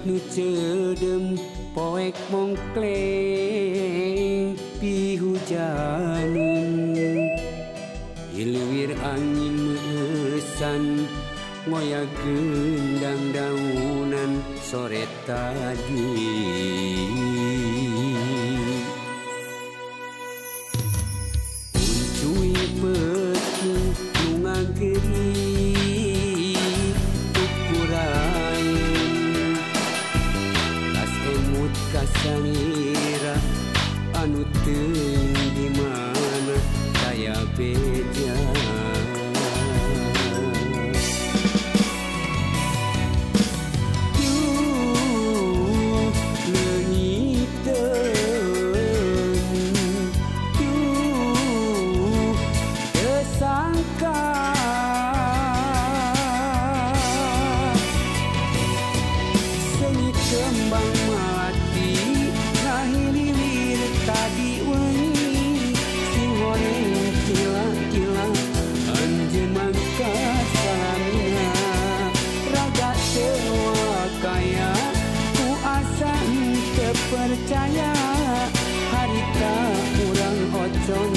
nu cedem poek mongkleng pihujanan hiluwir angin meesan ngoyak gendang daunan sore tadi. Uncui peuting nu ngageri ukurain kas emut kasalira anu teuing di mana daya beja. Percaya harita urang ocon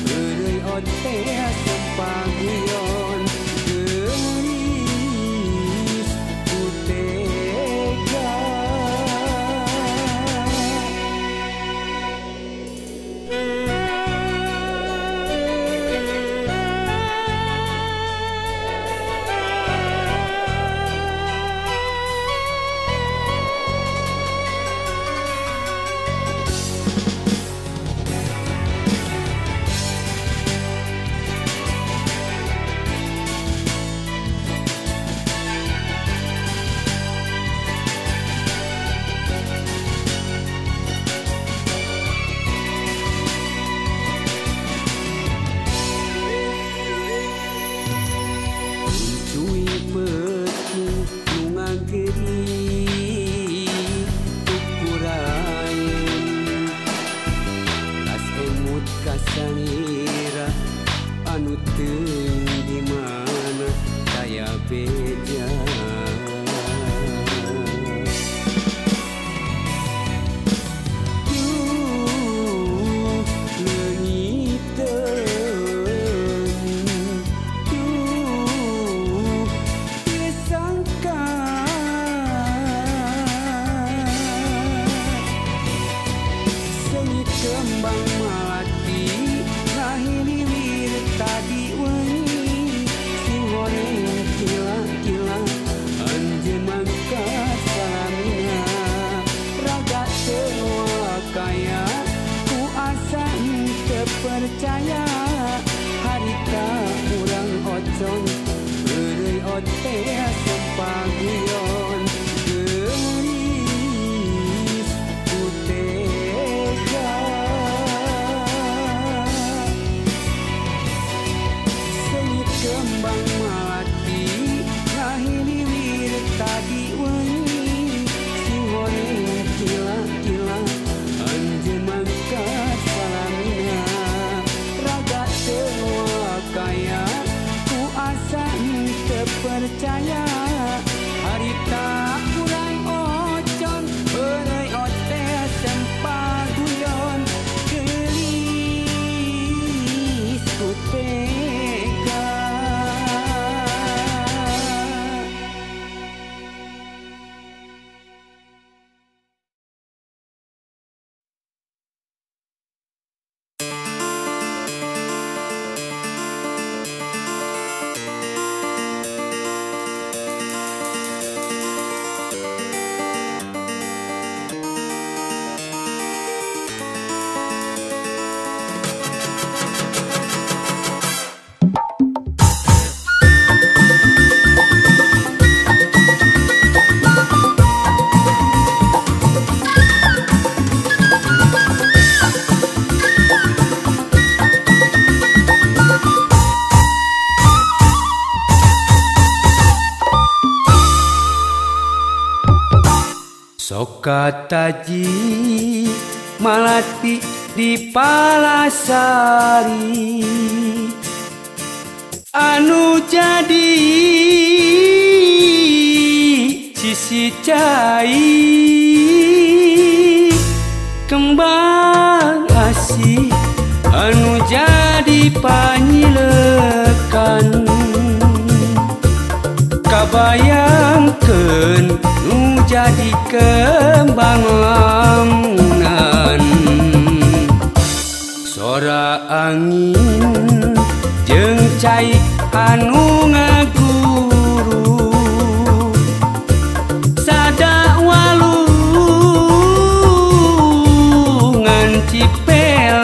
geureuy ote sempaguyon geulis ku tega. Kasalira anu teuing di mana daya beja. Duh leungiteun duh teu sangka seungit kembang melati ngahiliwir tadi wengi sing goreng kila-kila anjeun mangkat salamina raga teu kaya ku asa teu percaya harita urang ocon geureuy ote sempaguyon geulis ku tega. Kembang melati ngahiliwir tadi wengi sing goreng kila-kila anjeun mangkat salamina raga teu kaya ku asa teu percaya harita urang ocon heureuy ote sempaguyon geulis ku tega. Soka taji malati di Palasari anu jadi si Sisi cai kembang asih anu jadi panyilekan, kabayangkeun nu jadi kembang lamunan. Sora angin jeung cai anu ngaguru sada walungan Cipeles,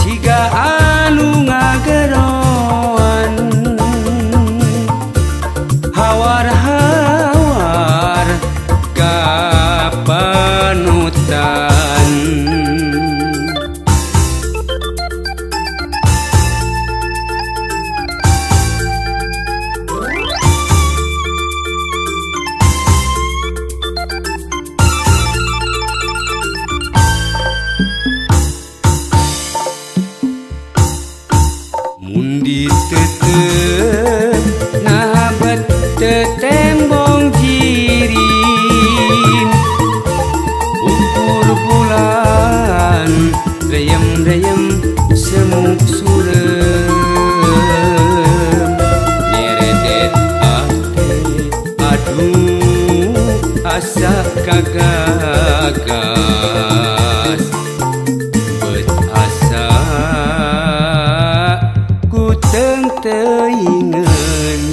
siga anu ngageroan, hawar-hawar kapanutan. Mundi tetep nahabet tetembong jirim, ukur bulan reyem-reyem semuk surem, nyeredet ate aduh asa kagagas, bet asa ku teuingeun.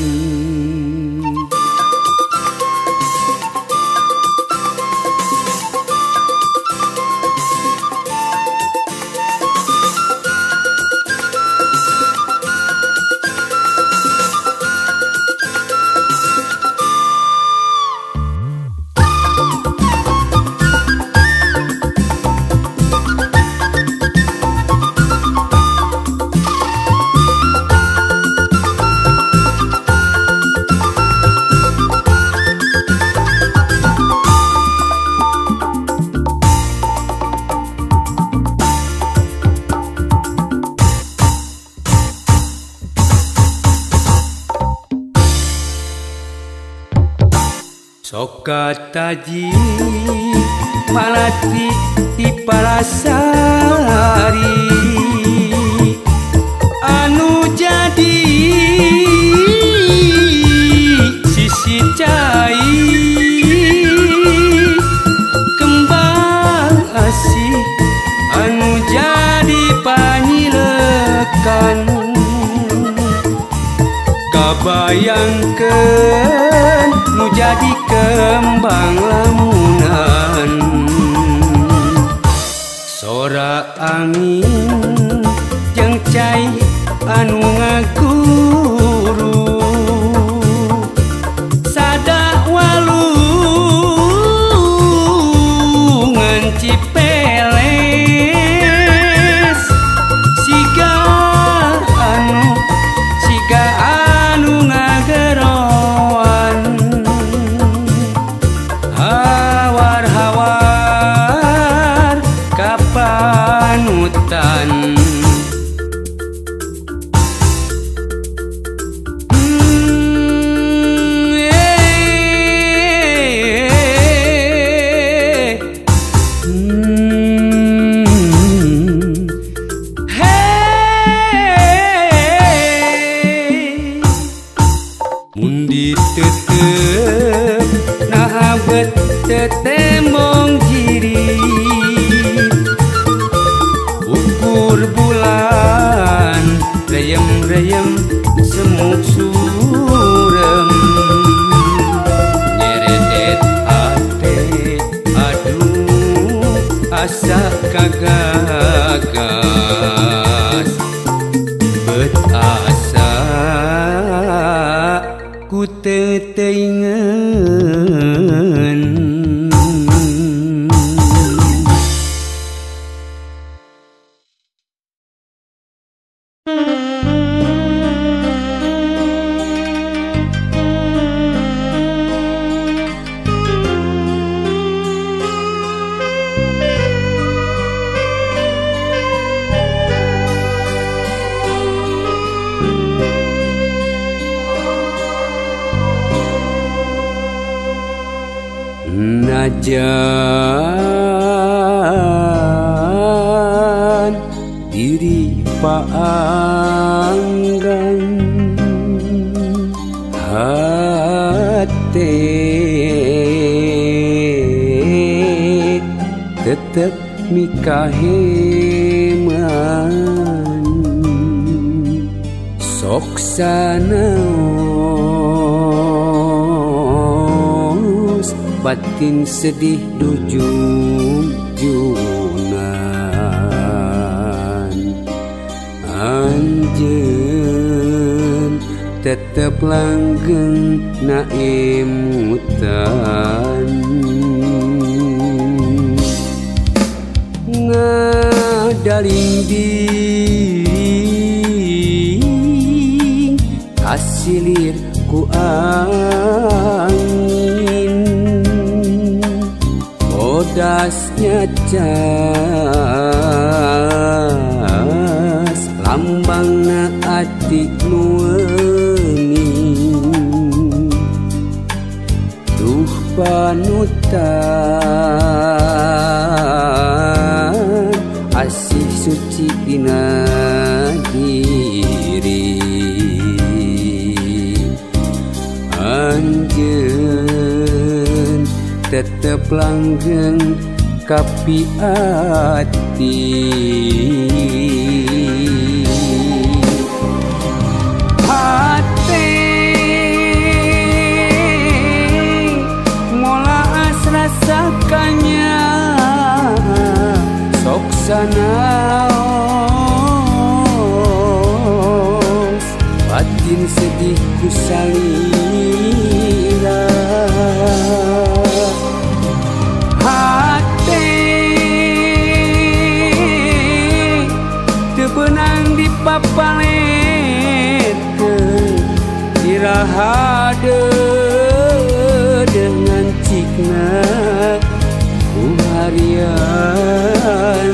Soka taji malati di palasari anu jadi sisi cai kembang asih anu jadi panyilekan, kabayangkeun nu jadi kembang lamunan. Sora angin jeung cai anu ngaguru sada walungan Cipeles, siga anu ngageroan, hawar-hawar kapanutan. Mundi tetep nahabet tetembong jirim, ukur bulan reyem-reyem semuk surem, nyeredet ate aduh asa kagagas, bet asa ku teu teuingeun. Sanajan diri paanggang hate tetep mikaheman sok sanaos batin sedih dujung-junan anjeun tetep langgeng na emutan ngadalingding kasilir ku angin bodasnya cas lambangna ati nu wening duh panutan asih suci dina diri anjeun tetep langgeng kapi ati hate molaas rasakanya sok sanaos batin sedih ku salira hate teu beunang dipapaletkeun iraha dengan cikna ku harian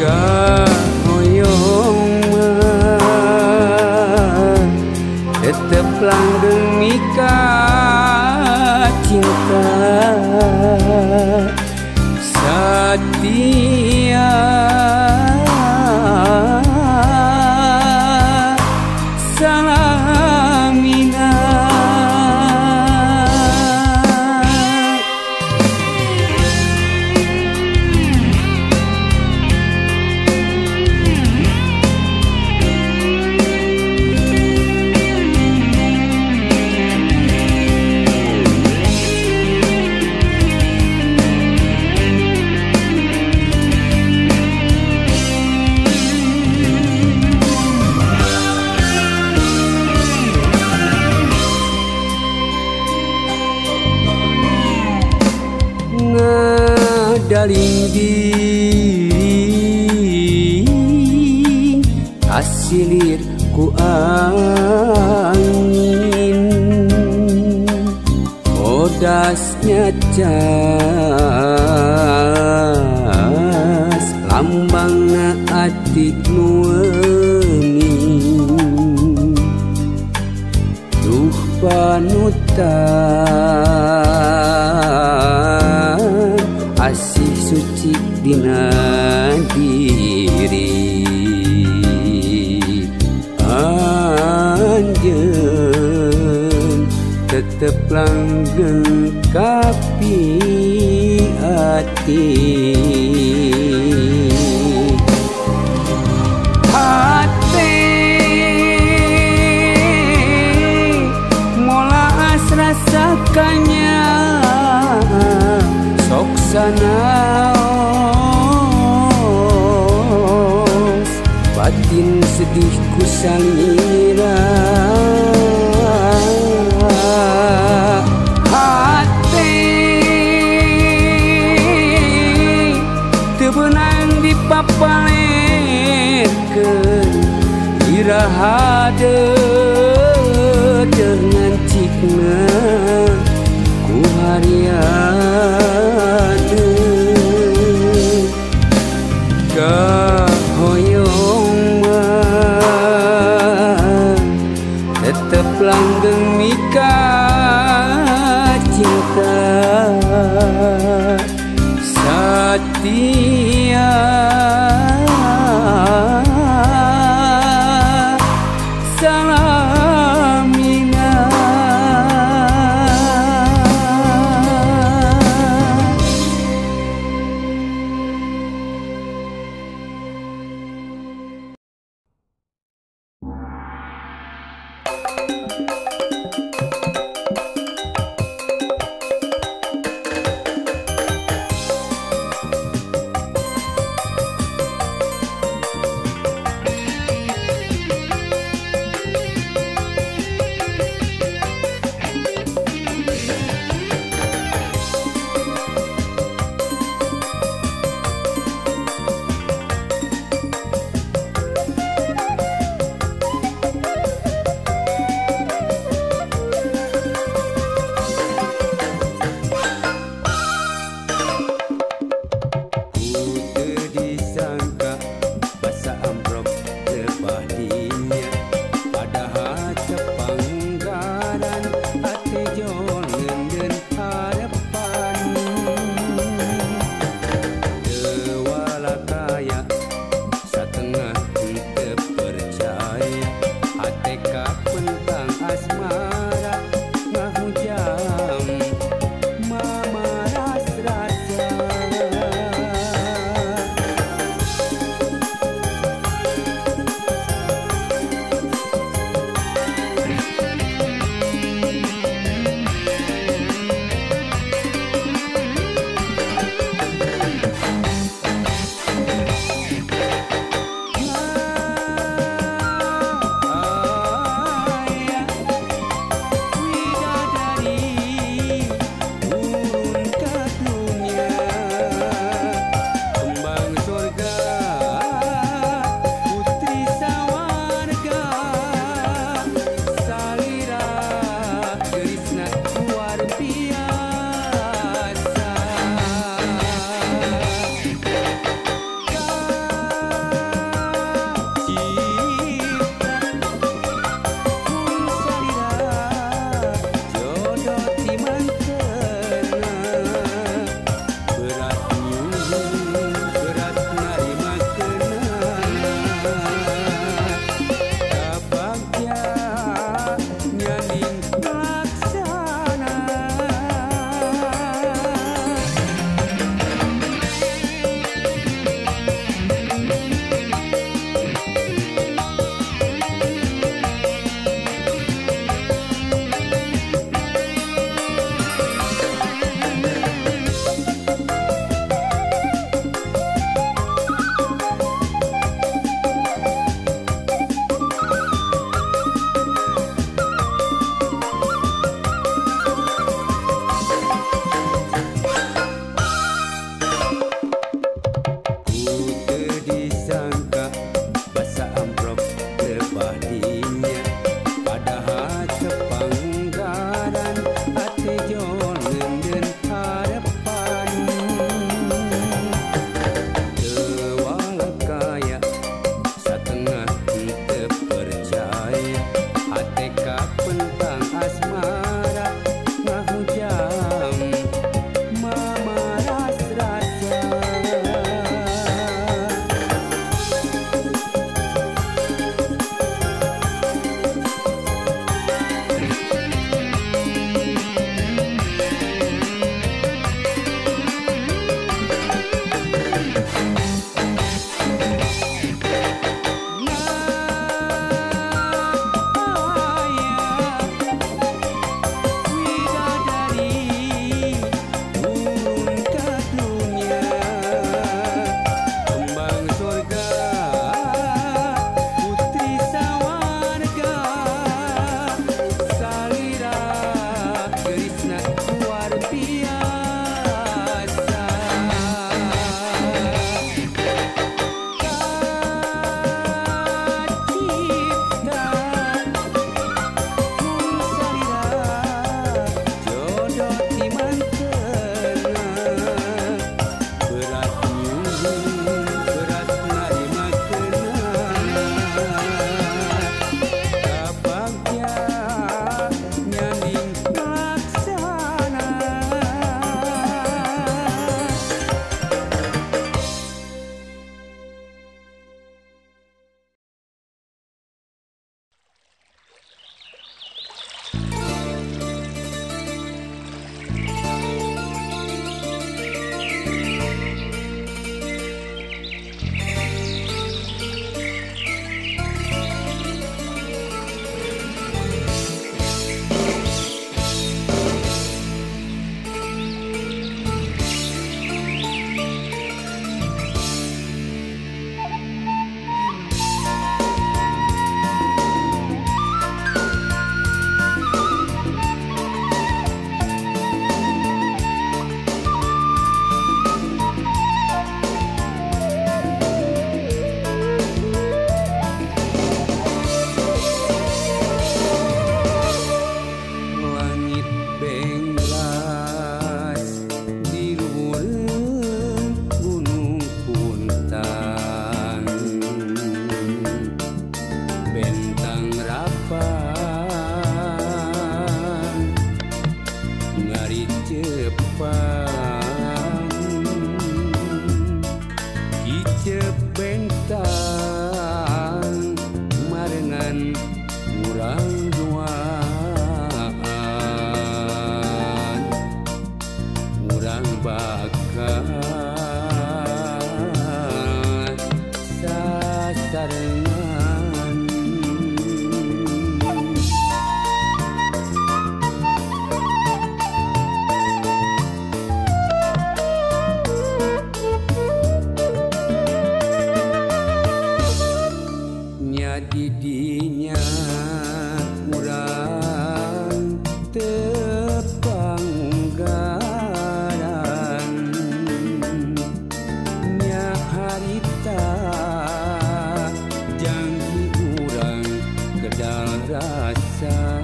kahoyong mah tetep langgeng mika cinta satia salamina. Ngadalingding kasilir ku angin bodasnya cas lambangna ati nu wening duh panutan asih suci dina diri anjeun tetep langgeng kapi ati hate molaas rasakanya sok sanaos batin sedih ku salira hate teu beunang dipapaletkeun iraha dengan cikna ku harian kahoyong mah tetep langgeng mika Nya didinya urang tepanggaran nya harita janji urang kedal rasa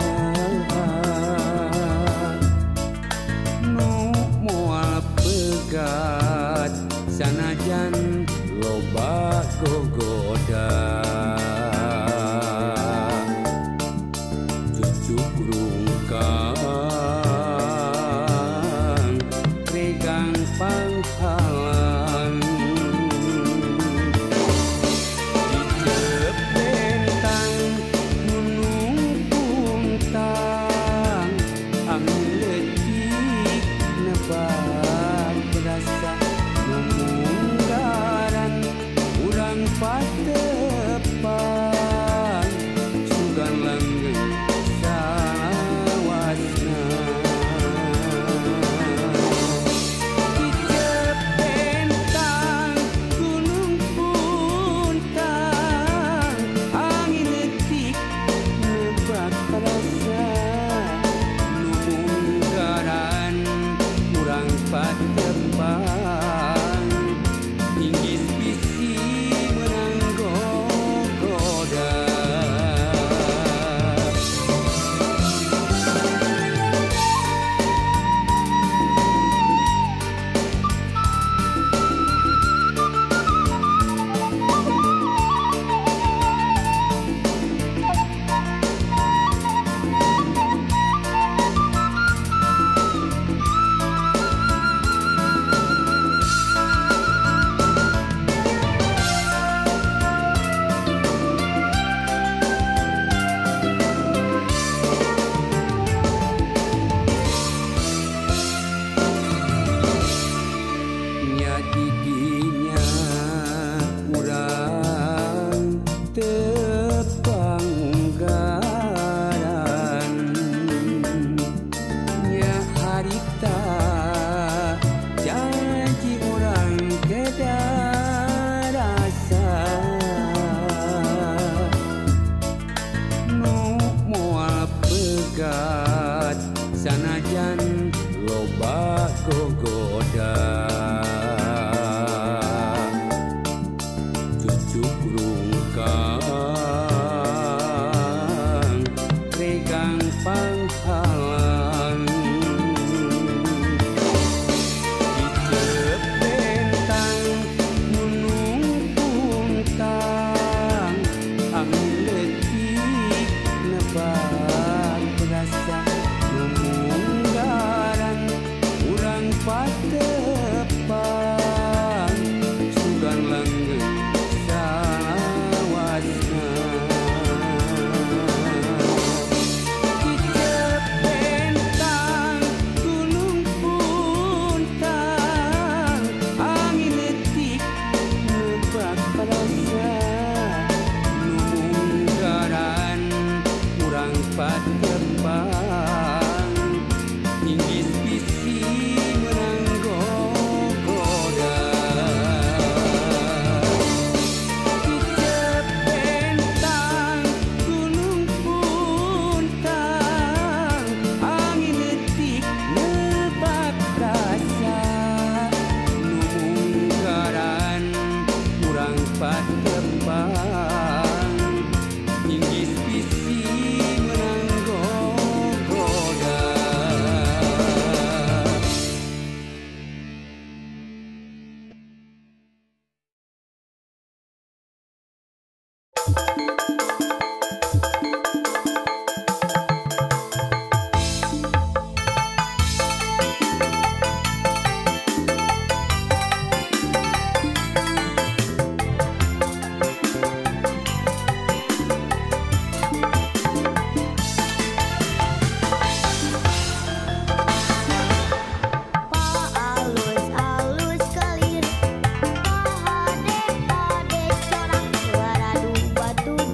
nu moal pegat sanajan loba gogoda. Rungkang regang panghalang dicep bentang gunung puntang angin leutik nebak rasa mumunggaran urang patepang sugan langgeng. Patepang inggis bisi menang gogoda. Didinya urang tepanggaran nya harita janji urang kedarasa nu moal pegat sanajan loba gogoda. Rungkang regang panghalang dicep bentang gunung puntang angin leutik nebak rasa mumunggaran urang patepang sugan langgeng. Patepang inggis bisi menang gogoda. Dicep bentang gunung puntang angin leutik nebak rasa nu munggaran urang patepang inggis bisi. Alus-alus kelir, pahade-hade corak, suara dua tujuh.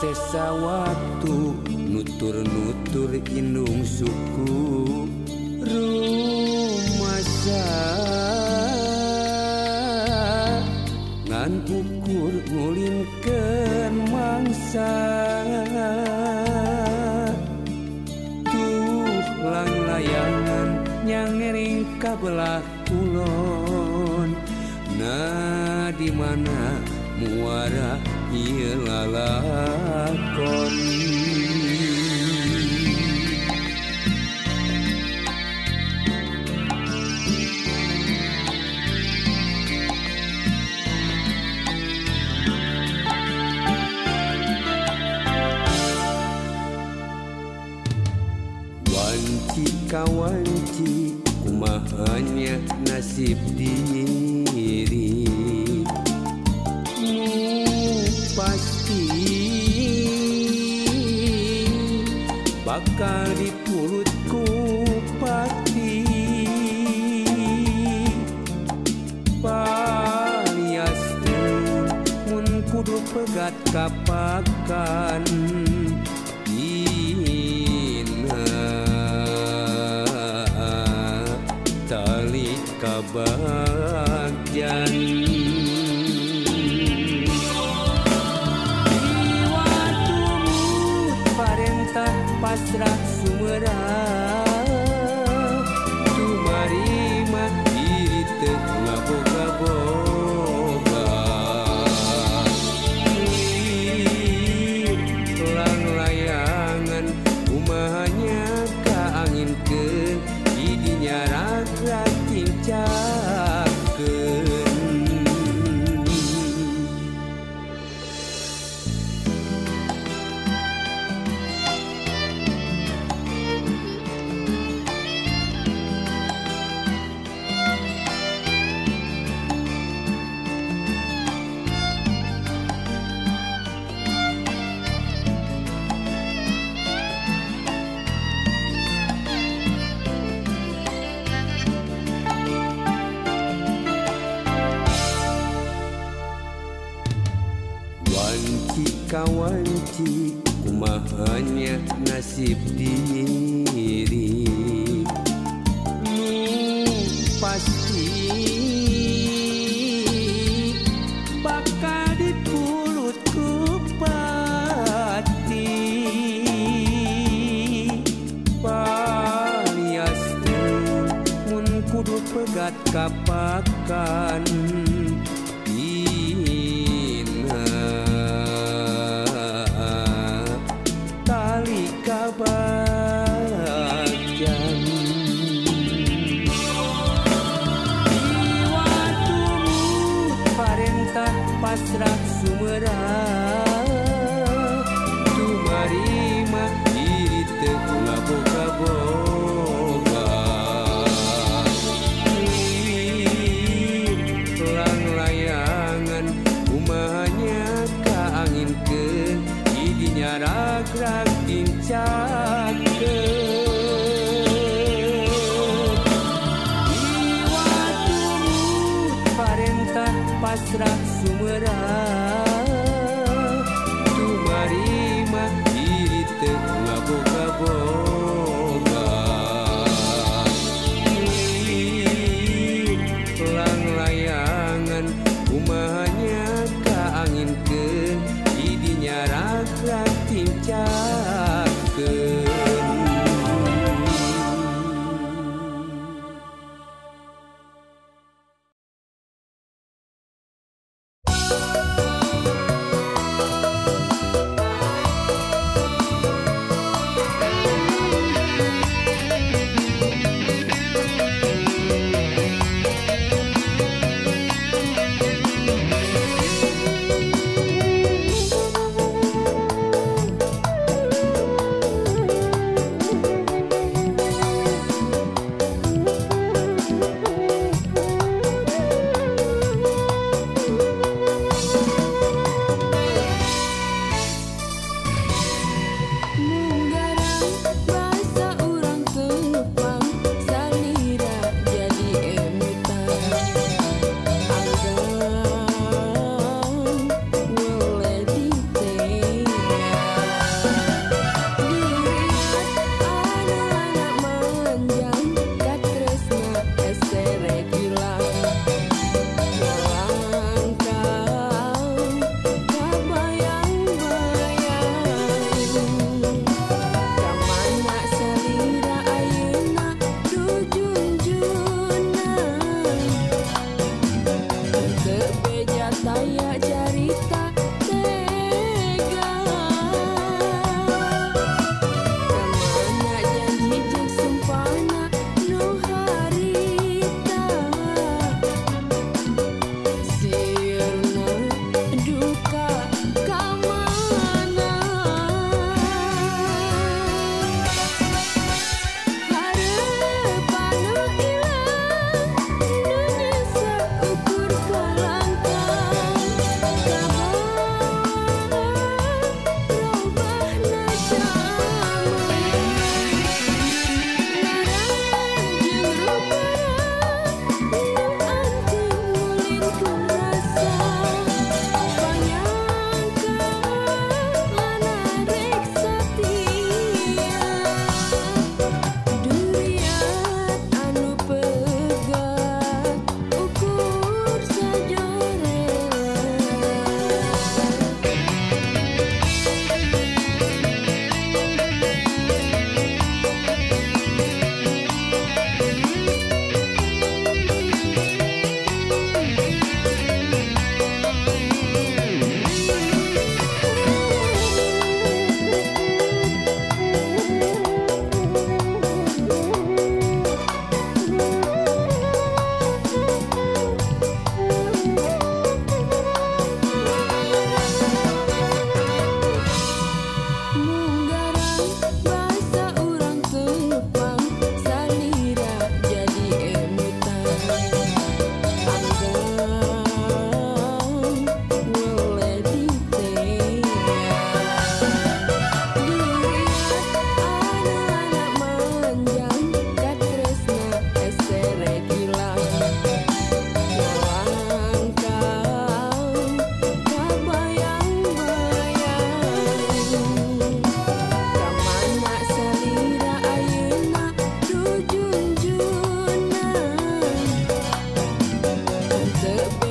Sesa waktu nutur-nutur indung suku rumasa ngan ukur ngulinkeun mangsa tuh lang layangan nyangering kabelah kulon nah di mana muara ieu lalakon. Wanci kawanci kumahanya nasib diri pasti bakal dipulut ku pati palias mun kudu pegat kapakan dina tali kabagjan. Pasrah sumerang tumarima diri teu ngaboga-boga lang layangan kumahanya kaanginkeun didinya rag-rag tincakeun. Wanci kawanci kumahanya nasib diri nu pasti bakal dipulut ku pati palias mun kudu pegat kapakan kabagjan. Iwatumu parentah pasrah sumerang tumarima diri teu ngaboga-boga lang layangan kumahanya kaanginkeun didinya rag-rag tincakeun. Iwatumu parentah pasrah sumerang tumarima diri teu ngaboga-boga lang layangan kumahanya kaanginkeun didinya rag-rag tincakeun.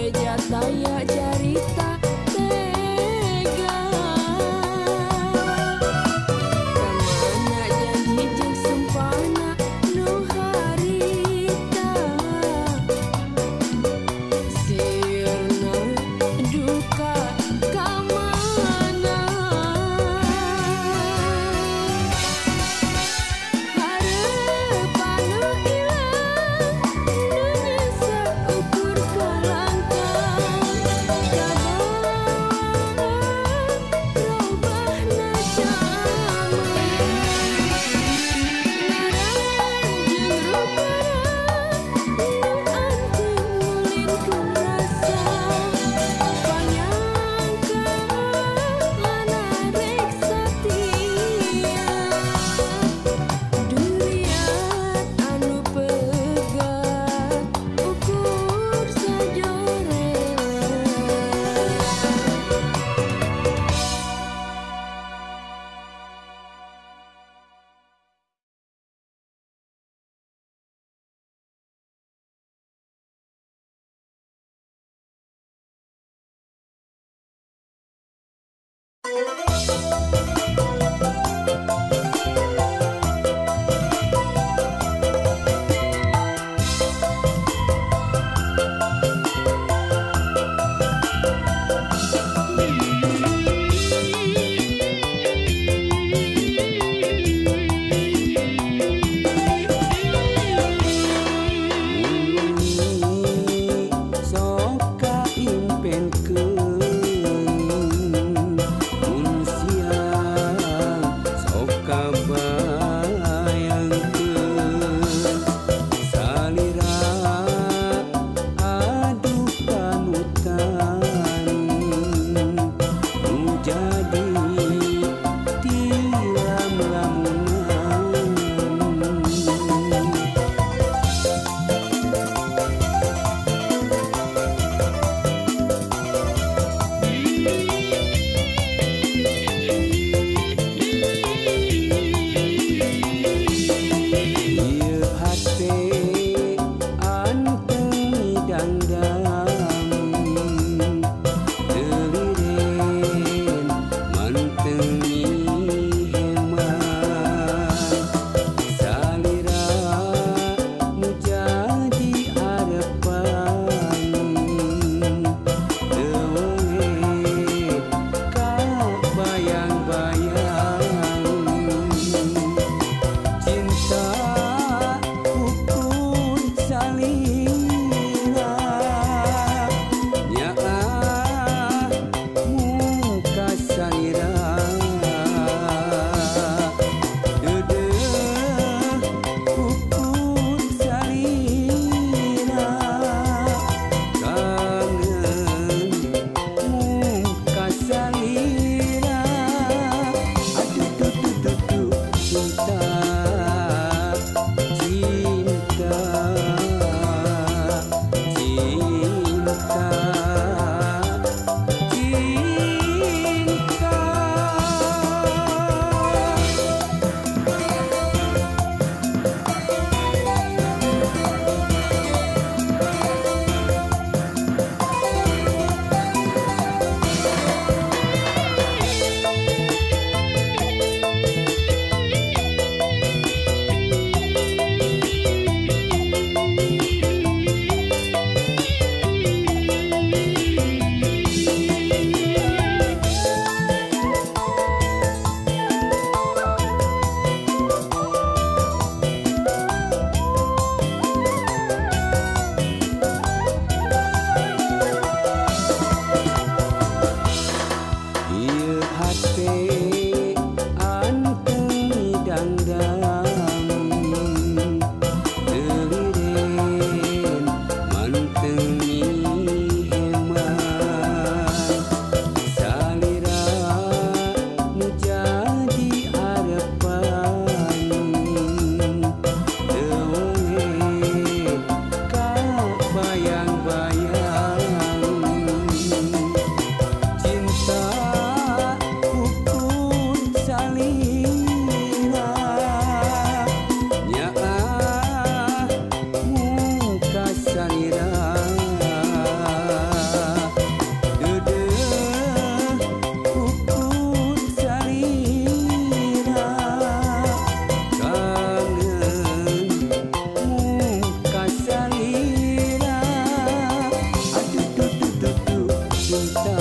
Beja taya carita tega. Kamana janji jeung sumpahna nu harita, sirna duka kamana. Harapan nu ilang, nu nyesa ukur kalangkang. Cinta,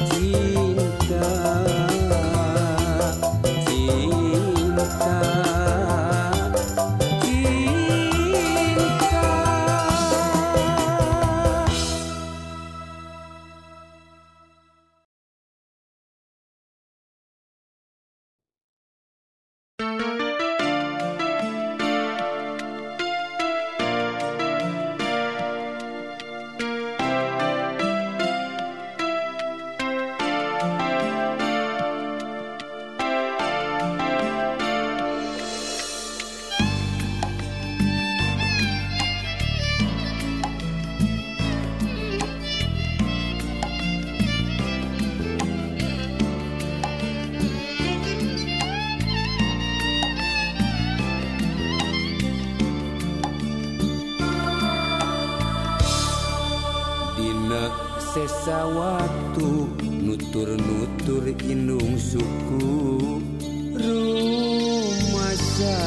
cinta, cinta, cinta. Sesa waktu nutur-nutur indung suku rumasa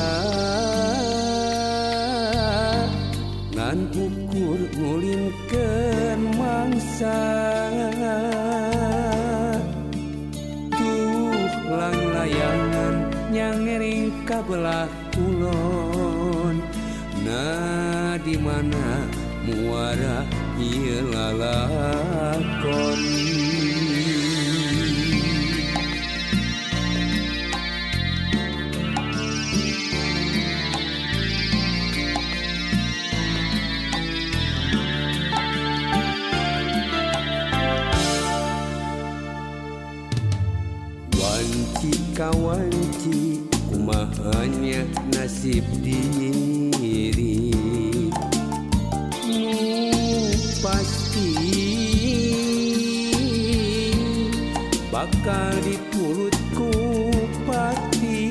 ngan ukur ngulinkeun mangsa tuh lang layangan nyangering kabelah kulon nah di mana muara ieu lalakon. Wanci kawanci kumahanya nasib diri pasti bakal dipulut ku pati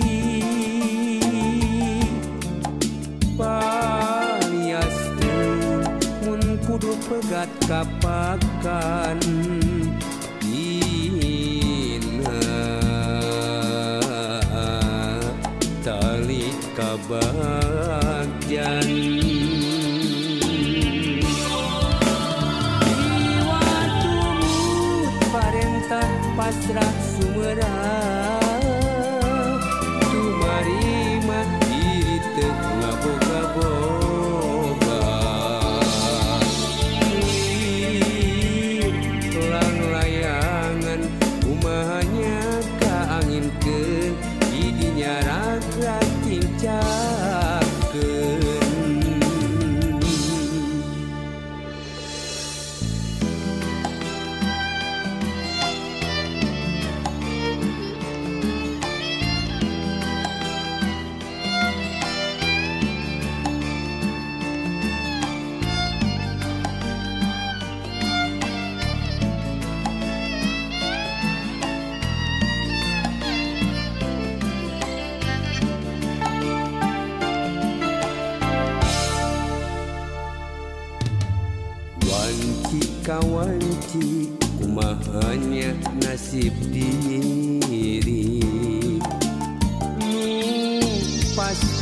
palias mun kudu pegat kapakan dina tali kabagjan. Pasrah sumerang tumarima diri teu ngaboga-boga lang layangan kumahanya kaanginkeun di dinya rag-rag tincakeun. Wanci kawanci kumahanya nasib diri nu pasti